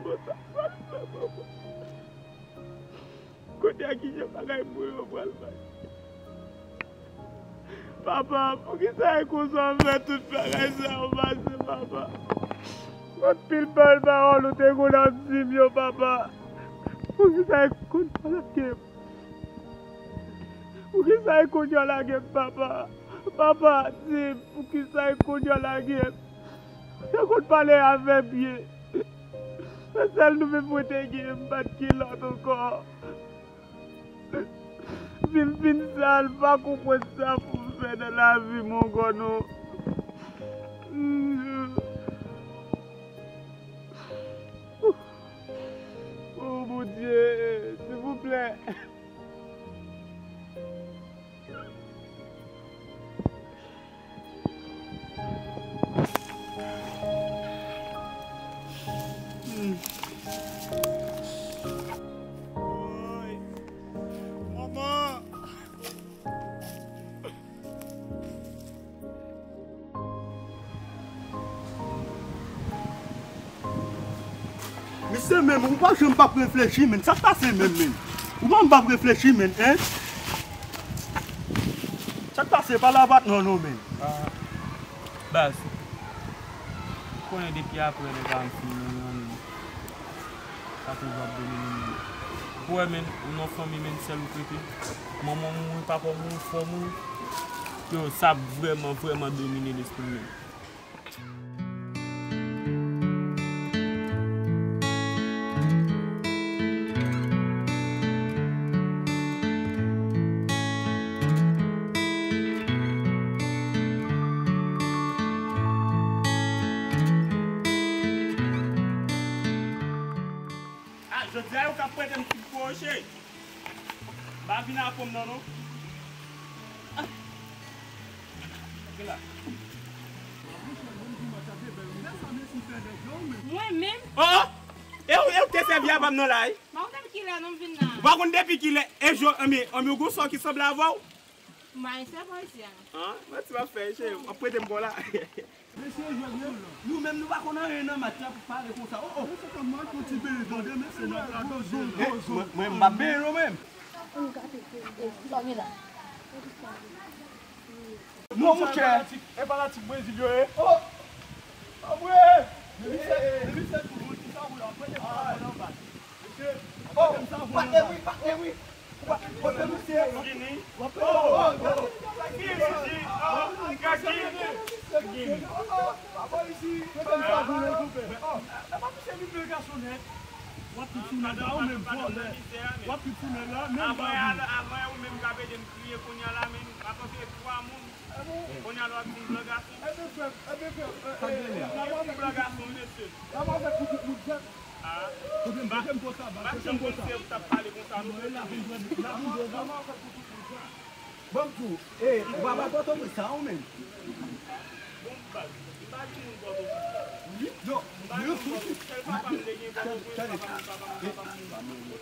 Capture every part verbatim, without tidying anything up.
Sa pral fè, papa. Kounye a, ki jan bagay mwen yo pral mache? Papa, poukisa e konsa w fè tout bagay sa yo pase, papa? Anpil bèl pawòl ou te konn ap di m yo, papa. Poukisa e konn pa lage m? Poukisa e konn yo lage m, papa? Papa, di m, poukisa e konn yo lage m? Ou te konn pale avè m byen. Se sèl nou menm mwen te gen, m pa t gen lòt ankò. Vi m fin sal, m pa konprann sa pou m fè nan lavi m ankò non. Oh, Bondye, silvouplè. Mesye, menm, ou pa janm p ap reflechi, menm. Sa k pase, menm, menm? Ou pa janm p ap reflechi, menm, en? Sa k pase? Pale avè m non, non, menm. Ah, baz, ou konnen depi apre nèg la m fin mouri an, menm, sa toujou ap domine m, menm. Ou wè, menm, ou nan fanmi, menm, sèl ou k rete. Manman w mouri, papa w mouri, frè w mouri. Yo, sa vrèman, vrèman domine lespri m, menm. Ah, jodi a yo k ap prete m fig pou yo, cheri. M pa vin a fon m nan, non. Ah. Gade la. Mwen menm? Oh, oh! E ou, e ou te sèvi a pa m nan la, wi. Pa konn depi kilè non m vin la. Ou pa konn depi kilè. E jò, anmi, anmi, ou gon sò ki sanble avè w? M pa gen sèvo isi a non. Ah, manti w ap fè, cheri. W ap prete m pa w la. Mesye, jwèt, nou menm nou pa konn anyen nan match la pou pale konsa. Oh, oh. Mwen, mwen, m pa benyen non menm. Non, monchè. E fanatik Brezil yo ye. Oh! Anmwe! Men misye, men misye tou, bon, ti sa pou yo, prete sa pou yo anba. Oh, patnè wi, patnè wi. Kote misye? Gini. Oh, oh, oh. Gini, Gini. Oh, Gini. Oh, oh. Papa isi. Prete m sa pou yo, koupe. Oh, papa misye vin bèl gason nèt. W ap tout sou nèg la, ou menm vòlè. W ap tout sou nèg la, menm avan, avan ou menm k ap ede m kriye kounye a la, men m ap antre twa moun. Kounye a la w ap di m blan gason. Ebyen frè m, ebyen frè m, e, e, e, blan gason wi mesye. Kote m, kote m konsa, baz, kote m konsa. Mwen la vin jwenn, la vin jwenn, la. Ban m di w, e, ou pa bay Pòtoprens sa ou menm. Bon, baz, m pa gen moun Pòtoprens. Yo, yo, sèl papa m te gen Pòtoprens, papa m, papa m, papa m mouri.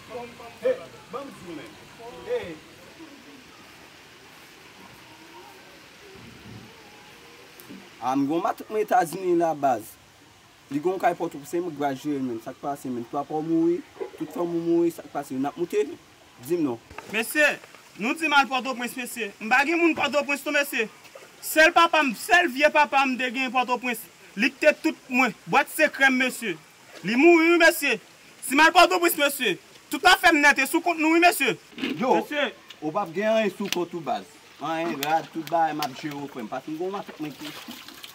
Kounye a, ban m di w menm. E, a, m gon matant mwen Etazini la, baz. Li gon kay Pòtoprens, se mwen k pral jere l menm. Sa k pase menm? Tout papa w mouri, tout fanmi w mouri, sa k pase? N ap moute? Di m non. Mesye, nou di m al Pòtoprens, mesye. M pa gen moun Pòtoprens non, mesye. Sèl papa m, sèl vye papa m te gen Pòtoprens. Li kite tout mwen. Bwat sekrè m, mesye. Li mouri wi, mesye. Si m al Pòtoprens, mesye, tout afè m nèt e sou kont nou wi, mesye. Yo, mesye, ou p ap gen anyen sou kont ou, baz. Anyen, rad, tout bagay m ap jere w, frè m. Paske m gon matant mwen ki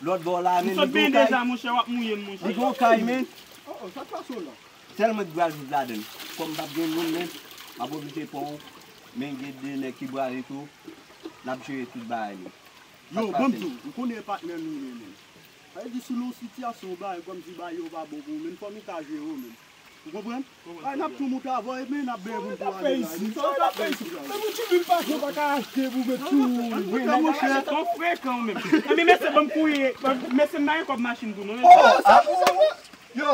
lòt bò la, men li gon kay. Deja, monchè, w ap mouye m, monchè. Li gon kay, men. Oh, oh, sa k pase w la? Sèl mwen k pral viv ladan l. Kòm m p ap gen moun, men, m ap oblije pran w, men gen de nèg ki prale tou, n ap jere tout bagay nou. Yo, ban m di w, ou konnen e patnè nou ye, men. Sa vle di, si w nan yon sitiyasyon, yon bagay kòmsi bagay yo pa bon pou ou, men fò nou ka jere w, men. Ou konprann? Ay, n ap tou moute avè w, epi n ap benyen pou n tou ale la. Sa w t ap fè isi? Sa w t ap fè isi? Menm yon tibib pa jan pa ka achte pou met sou. Monchè, monchè. Ton frekan ou menm. Anben, mesye, ban m kouri. Mesye, m pa gen kòb machin tou, non, mesye. Oh, sa pou sa, yo!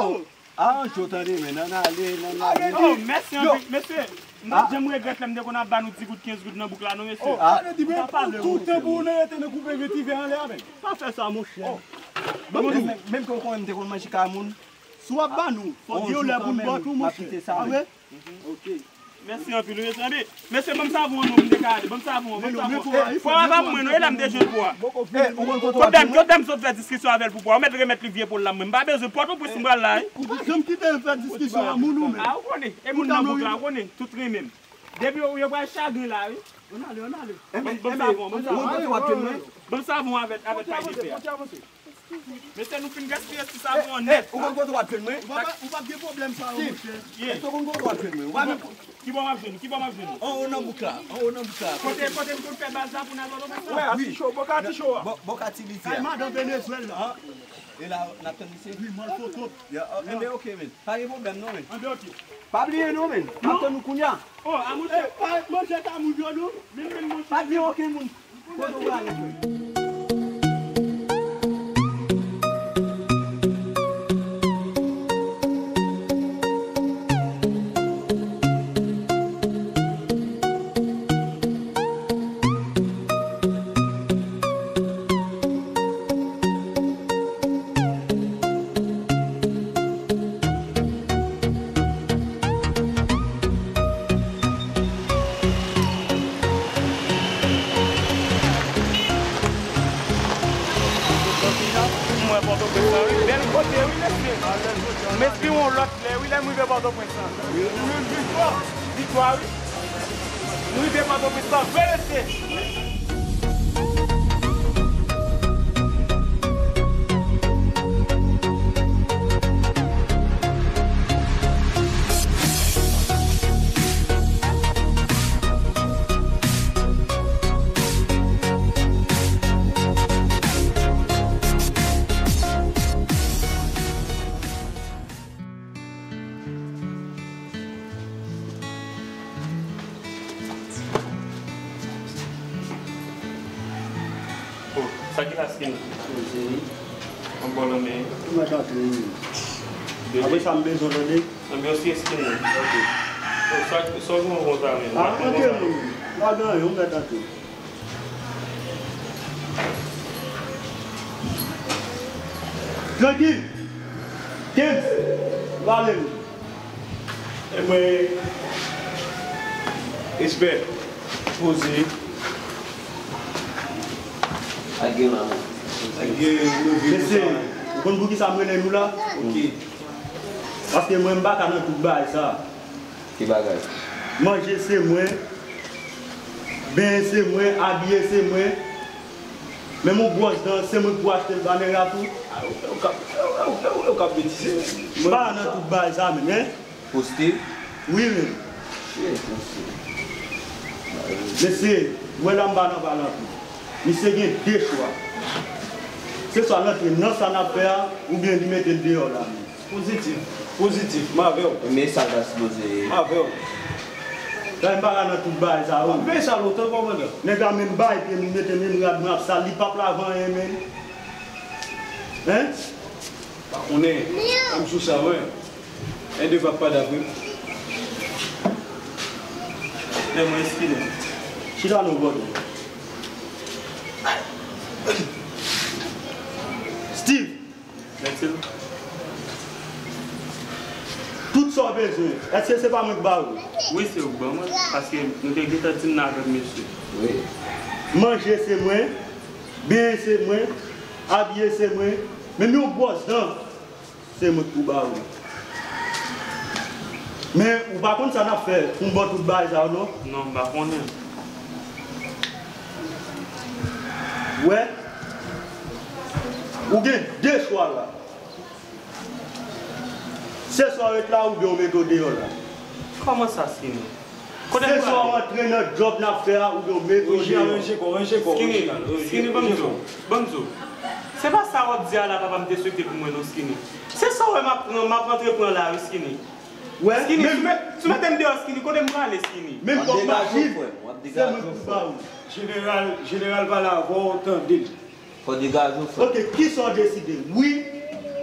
Aranje w tande, men, n ann ale, n ann ale. Oh, mèsi anpil, mesye. M pa t janm regrèt lè m te konn ap ba nou ti goud, kenz goud nan bouk la, non, mesye. Oh, sa vle di, men, tout tan pou ou nan rete nan koupe vetivè anlè avè m. Pa fè sa, monchè. Menm, menm ke w konnen m te konn manje kay moun, Si w ap ban nou, fòk gen yon lè pou n ba w tou, monchè. Pa vre? Ok. Mèsi anpil, wi, mesye. Mesye, ban m savon an non, pou m te ka ale. Ban m savon an, ban m savon an. Pwa a pa mwen non, e la m te jwenn pwa a. Kote dam, kote dam sot fè diskisyon avè l pou pwa a? Ou mèt remèt li vye pwa l la, mwen. M pa bezwen. Pòtoprens m pral la, wi. Ou pa janm kite l fè diskisyon ak moun ou menm. A, ou konnen. E moun nan bouk la, ou konnen. Tout renmen m. Depi yo, yo pral chagren la, wi. Ann ale, ann ale. Ban m, ban m savon, ban m savon. Ou konn kote w ap jwenn mwen? Ban m savon avèk, avèk pay de fè a. Mesye, nou fin gaspiye ti savon an nèt. Ou konn kote w ap jwenn mwen? Ou p ap, ou p ap gen pwoblèm sa yo, monchè. Èske w konn kote w ap jwenn mwen? Ou pa menm. Ki bò m ap jwenn? Ki bò m ap jwenn? Anwo nan bouk la. Anwo nan bouk la. Kote, kote m konn fè bal sa pou n al Pòtoprens la? Wi, aticho, bò ka aticho a. Bò, bò ka ti lizè. Kay madan Venezwèl la. E la, n ap tann misye? Wi, mwen foto. Ya, enben, ok, men. Pa gen pwoblèm, non, men. Enben, ok. Pa bliye, non, men. M ap tann ou kounye a. Oh, a monchè. Eh, pa manje ta moun yo, non. Menm, menm, monchè. Pa di okenn moun. Kote w prale, frè? Mwen Pòtoprens la, wi. Bèl kote, wi, mesye. M espere yon lòt lè, wi, lè m rive Pòtoprens la. Wi, wi, viktwa. Viktwa, wi. M rive Pòtoprens la, vre mesye. Oh, sa ki la skin? Poze wi. Yon bon lanmen. Ou mèt antre wi. Apre sa m bezwen tande. Anbyan si skin nan. Ok. Oh, sa, sa w gen konsa menm? Ah, antre moun. Pa gen anyen, ou mèt antre. Trankil. Kenz. Pale m. E mwen, respè, poze. Ak gen lanmou. Ak gen leve konsa. Mesye, ou konn poukisa m rele nou la? Ok. Paske mwen, m pa ka nan tout bagay sa. Ki bagay? Manje se mwen, benyen se mwen, abiye se mwen. Menm yon bwòs dan, se mwen ki pou achte l ba nèg la tou. Ah, ou, ou, ou k ap, ou, ou, ou, ou k ap betize. M pa nan tout bagay sa menm, en. Pou Steve? Wi, menm. Shit, mesye. Mesye, m wè la m pa nan pale anpil. Misye gen de chwa. Se swa l antre nan sa n ap fè a, oubyen li mete l deyò la menm. Pozitif, pozitif, m avè w. Men sa l ta sipoze ye. M avè w. Dayè m pa ka nan tout bagay sa yo. M ap veye sa lontan, kòmandan. Nèg la menm bay pye m, li mete menm rad mwen ap sal, li p ap lave anyen menm. Hein? Pa konnen. M sou sa, wi. Ede pa pa dapre. Men mwen eskize. Chita non, brother. Steve. Mèsi. Tout sa w bezwen, èske se pa mwen k ba ou? Wi, se ou k ban mwen, paske nou te gentan di m nan avèk mesye. Wi. Manje se mwen, benyen se mwen, abiye se mwen, menm yon bwòs dan, se mwen k pou ba ou. Men, ou pa konn sa n ap fè pou m ba w tout bagay sa yo, non? Non, m pa konnen. Wè, ou gen de chwa la. Se swa w ret la oubyen w mete w deyò la. Kòman sa, Skinny? Kote m prale? Se swa w antre nan djòb n ap fè a oubyen w mete w deyò. Ranje kò w, ranje kò w, Skinny, Skinny, ban m di w, ban m di w. Se pa sa w ap di a la papa m te swete pou mwen non, Skinny. Se sa w wè m ap pran, m ap antre pran la wi, Skinny. Wè, Skinny, si w met, si w mete m deyò, Skinny, kote m prale, Skinny? Menm w ap mache, se mwen ki pou ba ou. Jeneral, jeneral pale avè w, tande l. Fò degaje w, frè. Ok, kisa w deside, wi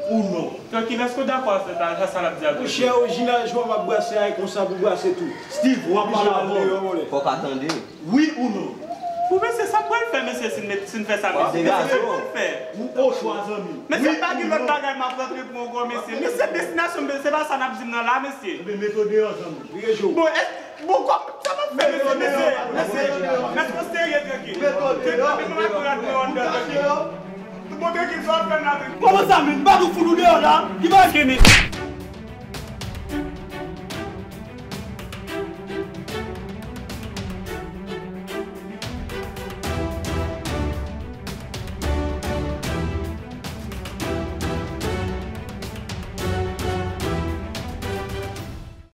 ou non? Trankil, èske w dakò a sa, a sa l ap di a? Monchè, orijinal jwè m ap brase a, e konsa pou brase tou. Steve, w ap pale avè w. Fò w ka tande. Wi ou non? Pou mesye, sa pral fè, mesye, si n met, si n fè sa, mesye? Mesye, sa pral fè? Ou o chwa, zanmi. Mesye, pa gen lòt bagay m ap rantre pou ankò, mesye. Mesye, destinasyon m, se pa sa n ap di m nan la, mesye. Ebyen, mete w deyò, zanmi. Bon, èske, bon, kòm sa m ap fè, mesye, mesye, mesye, èske w serye, trankil? Mete w deyò. Mete w deyò. Tout bon, trankil, sa w ap fè m la, trankil? Kòman sa, men? M pa tou fout ou deyò la? Ki bagay?